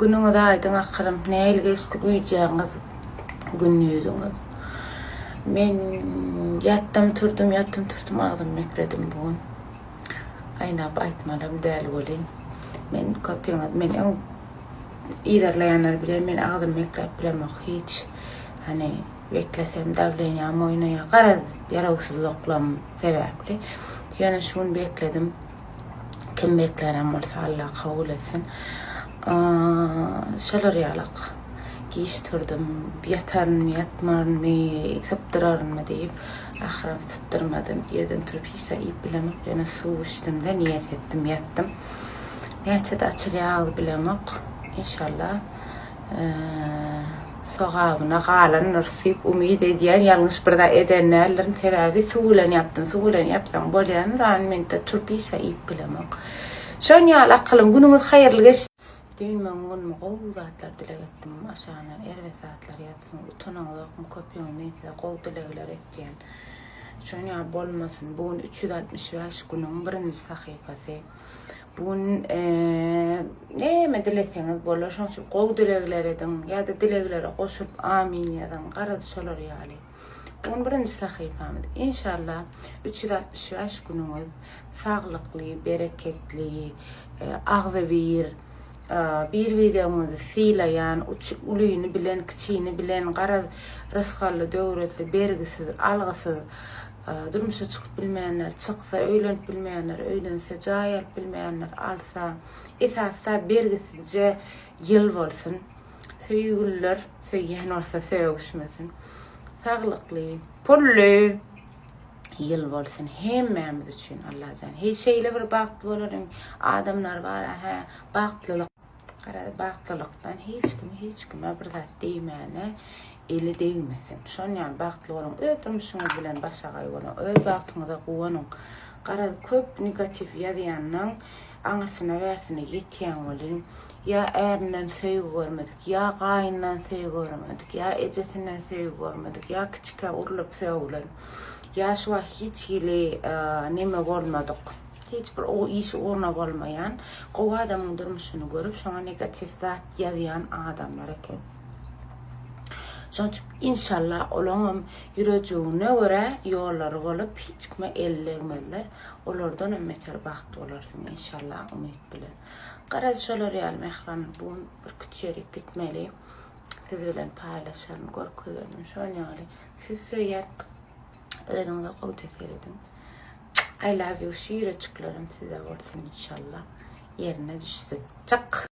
Günüňiz aýdyň akylym. Nähili geçdi güýjäňiz, gündiziňiz? Men ýatdym turdum, ýatdym turdum agzym bekledim bu gün. Aýnap aýtmalam däl welin. Men köpüňiz men öň yzarlaýanlar bilen men agzym bekläp bilemok hiç. Hani beklesem dawleniýam oýnaýar. Garaz ýarawsyzlyklam sebäpli. Ýöne şu gün bekledim. Kim beklänem bolsa Allah kabul etsin. Şolar ýalak. Giç turdum, ýatarynmy, ýatmarynmy, sypdyrarynmy diýip, ahyram sypdyrmadym. Irden turup hiç zat iýip bilemok. Ýöne suw içdim-de, niýet etdim, ýatdym. Näçede açylýar agyz bilemok. Inşallah. Sogabyna galandyr diýip umyt edýän, ýalňyş bir zat eden däldirin, sebäbi suw bilen ýapdym, suw bilen ýapsaň bolýandyr, a men-de turup hiç zat iýip bilemok. Şon ýaly akylym, günüňiz haýyrly geçsin. Düýn meň günüme gowy zatlar dileg etdim, aşagyna erbet zatlar ýazdyňyz, utanaňyzokmy köpüňiz men size gowy dilegler etýän. Şon ýaly bolmasyn, bu gün 365 günüň birinji sahypasy. Bu gün näme dileseňiz bolar. Şonuň üçin gowy dilegler ediň ýa-da dileglere goşup amin ýazyň. Garaz şolar ýaly. Bu gün birinji sahypamyz. Inşallah 365 günüňiz saglykly, bereketli, agzybir, bir-biregiňizi sylaýan, ulyny bilen, kiçini bilen, garaz rysgally, döwletli, bergisiz, algysyz, Durmuşa çykyp bilmeýänler çyksa, öýlenip bilmeýänler öýlense, jaý alyp bilmeýänler alsa, esasy bergisizje ýyl bolsun. Söýgüliler söýýän bolsa sögüşmesin. Saglykly, pully ýyl bolsun hemmämiz üçin Allajan. Heý şeýle bir bagtly bolalyň. Adamlar bar-a hä, bagtlylyk Garaz bagtlylykdan hiç kim hiç kime bir zat diýmäne eli degmesin. Şon ýaly bagtly boluň, öz durmuşyňyz bilen başagaý boluň, öz bagtyňyza guwanyň. Garaz köp negatiw ýazýanlaň aňyrsyna bärsine ýetýäň welin, ýa ärinden söýgi görmedik, ýa gaýyndan söýgi görmedik, ýa ejesinden söýgi görmedik, ýa kiçikä urlup sögülen, ýa şu wagt hiç hili neme bolmadyk. Hiç bir işi ugruna bolmaýan, gowy adamyň durmuşyny görüp, şoňa negatiw zat ýazýan adamlar eken. Şonuň üçin inşallah olaňam ýürejigine görä ýollary bolup, hiç kime eli degmezler. Olardanam beter bagtly bolarsyň inşallah umyt bilen. Garaz şolar ýaly mähriban bu gün bir kiçi ýerik gitmeli. Siz bilen paýlaşaryn, görkezerin. Şon ýaly sizi söýýän. Özüňize gowja serediň. I love you şu ýüreçiklerim size bolsun inşallah ýerine düşsün. Çak.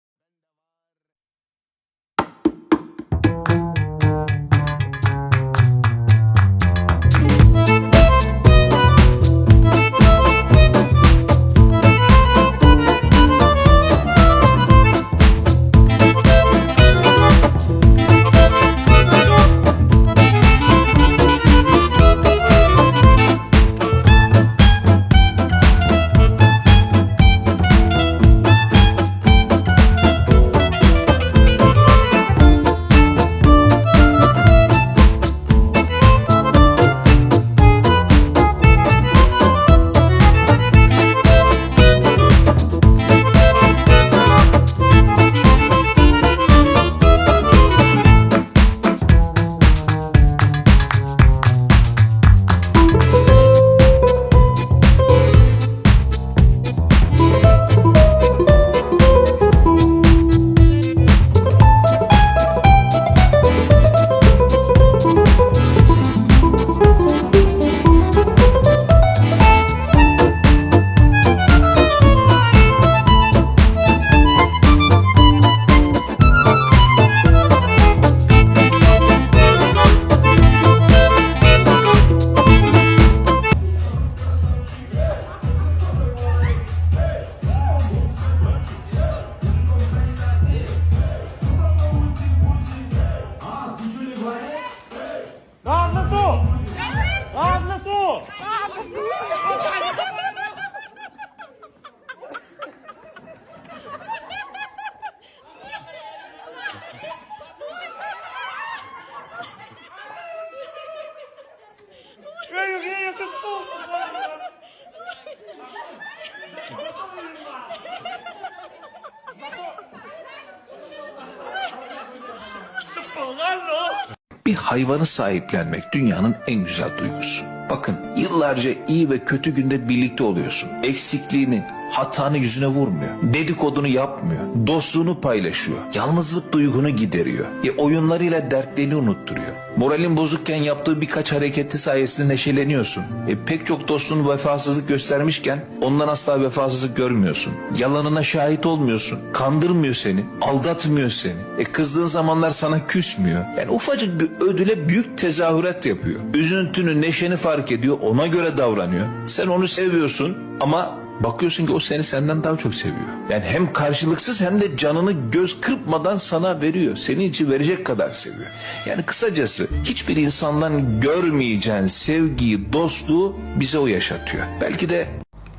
Bir hayvanı sahiplenmek dünyanın en güzel duygusu. Bakın yıllarca iyi ve kötü günde birlikte oluyorsun. Eksikliğini, hatanı yüzüne vurmuyor. Dedikodunu yapmıyor. Dostluğunu paylaşıyor. Yalnızlık duygunu gideriyor. E oyunlarıyla dertlerini unutturuyor. Moralin bozukken yaptığı birkaç hareketi sayesinde neşeleniyorsun. E pek çok dostun vefasızlık göstermişken ondan asla vefasızlık görmüyorsun. Yalanına şahit olmuyorsun. Kandırmıyor seni, aldatmıyor seni. E kızdığın zamanlar sana küsmüyor. Yani ufacık bir ödüle büyük tezahürat yapıyor. Üzüntünü, neşeni fark ediyor, ona göre davranıyor. Sen onu seviyorsun ama Bakıyorsun ki o seni senden daha çok seviyor. Yani hem karşılıksız hem de canını göz kırpmadan sana veriyor. Senin için verecek kadar seviyor. Yani kısacası hiçbir insandan görmeyeceğin sevgiyi, dostluğu bize o yaşatıyor. Belki de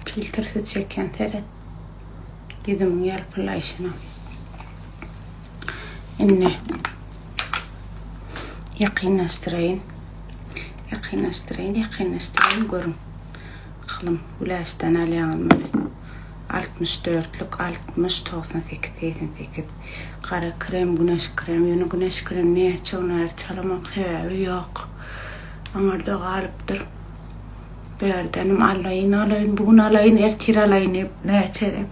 Filtrsiz çekýän seret. Ýüzümiň ýalpylaýşyna. Indi ýakynlaşdyraýyn. Ýakynlaşdyraýyn, ýakynlaşdyraýyn görüň. Aklym güläşden alýaňyz muny. 64-lük 60 98 88 gara krem güneş krem ýöne güneş krem näçe gün bäri çalamak sebäbi ýok. Aňyrda galypdyr. Bu ýerdenim alaýyn alaýyn bu gün alaýyn ertir alaýyn diýip näçe gezek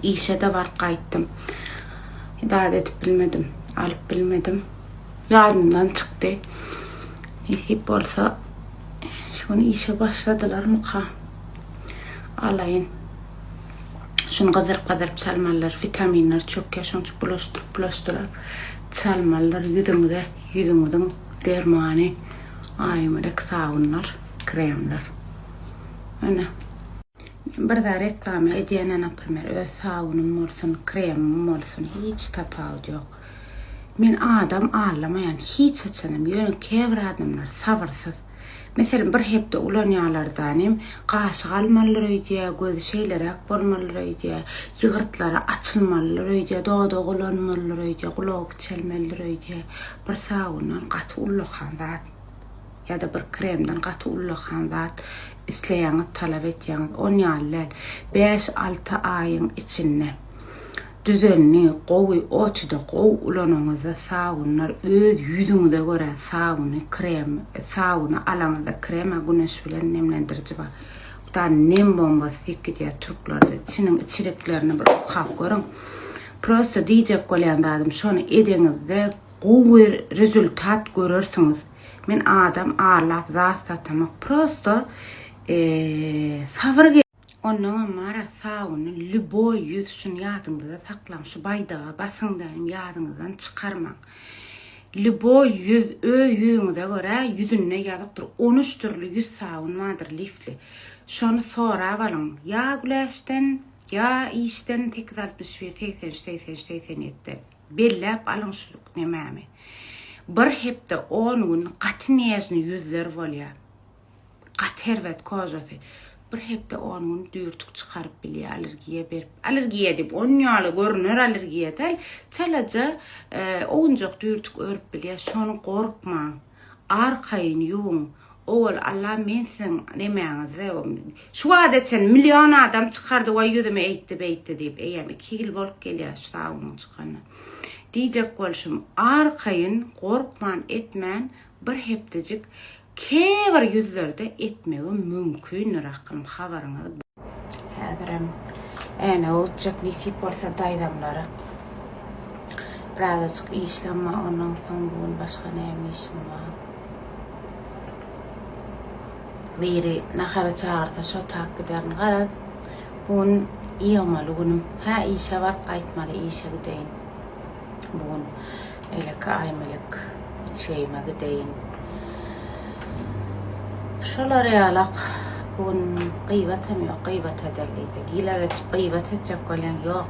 işe-de baryp gaýtdym. Zat edip bilmedim, alyp bilmedim. Ýadymdan çykdy. Nesip bolsa şu gün işe başladylarmyka? Alaýyn. Şuny gyzyryp-gyzyryp çalmalydyr. Witaminler çökýär, şonuň üçin bulaşdyryp-bulaşdyryp çalmalydyr ýüzüňize, ýüzüňiziň dermany Aýmelek sabynlar, kremler. Ine. Men bir zat reklama edýän, naprimer, öz sabynym bolsun, kremim bolsun, hiç tapawudy ýok. Men adam aldamaýan hiç haçanam, ýöne käbir adamlar sabyrsyz. Meselem, bir hepde ulanýalardanem gaşy galmalydyr öýdýä, gözi şeýleräk bolmalydyr öýdýä, ýygyrtlary açylmalydyr öýdýä, dodagy ulanmalydyr öýdýä, gulagy kiçelmelidir öýdýä. Bir sabyndan gaty ullakan zat ýa-da bir kremden gaty ullakan zat isleýäňiz, talap etýäňiz. On ýaly däl. Bäş-alty aýyň içinde Düzenli, gowy otyda gowy ulanaňyzda sabynlar öz ýüzüňize görä sabyny krem sabyny alaňyzda krema güneş bilen nemlendiriji bar. Bu da nem bombasy diýip gidýär türklerde. Içiniň içiliklerini bir okap görüň. Prosta diýjek bolýan zadym şony edeňizde gowy rezultat görersiňiz. Men adam arlap zat satamok. Prosta sabyr Onnoňam bara sabyny lýuboý ýüz şuny ýadyňyzda saklaň şu baýdaga basyň dänim ýadyňyzdan çykarmaň. Lýuboý ýüz öz ýüzüňize görä ýüzünde ýazykdyr on üç dürli ýüz sabyn bardyr lifli. Şony sorap alyň ýa Güläşden ýa işden 861 83 83 87-den belläp alyň şu nemämi. Bir hepde on gün gaty nežnyý ýüzler bolýar. Gaty erbet kožasy. Bir hepde on gün düýrtük çykaryp bilýär allergiýa berip. Allergiýa diýip on ýaly görüner allergiýa däl. Çalaja owunjak düýrtük örüp bilýär. Şony gorkmaň. Arkaýyn ýuwuň. Owal Allah men siziň nemäňizde şu wagta çenli million adam çykardy waý ýüzüme eýtdi beýtdi diýip eýýäm iki ýyl bolup gelýär şu sabynyň çykanyna. Diýjek bolşum arkaýyn gorkman etmän bir hepdejik Käbir ýüzlerde etmegi mümkindir akgym habaryňyz Häzirem Änewe gitjek nesip bolsa daýzamlara. Birazajyk işlem bar ondan soň bu gün başga näme işim bar. Biri nahara çagyrsa şo tak giderin. Garaz bu gün ýygmaly günüm. Hä işe baryp gaýtmaly işe gideýin. Bu gün Eleki Aýmelek içgeýime gideýin. Şolar ýalak bu gün gyýbatam ýok, gyýbat eder diýsek. Ýyla geçip gyýbat etjek bolýan ýok.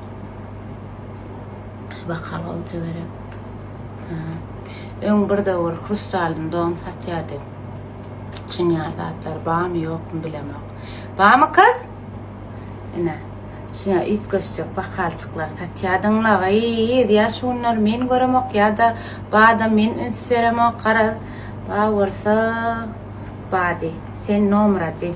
Şu bakal gowja gerek. Öň bir döwür hrustalny don satýardy. Şun ýaly zatlar barmy ýokmy bilemok. Barmy kyz? Ine, şuňa üýtgeşjek bokalçyklar satýadyňla, gyz, ýa şu günler men göremok ýa-da bada men üns beremok, garaz, bar bolsa bady, sen nomer odin.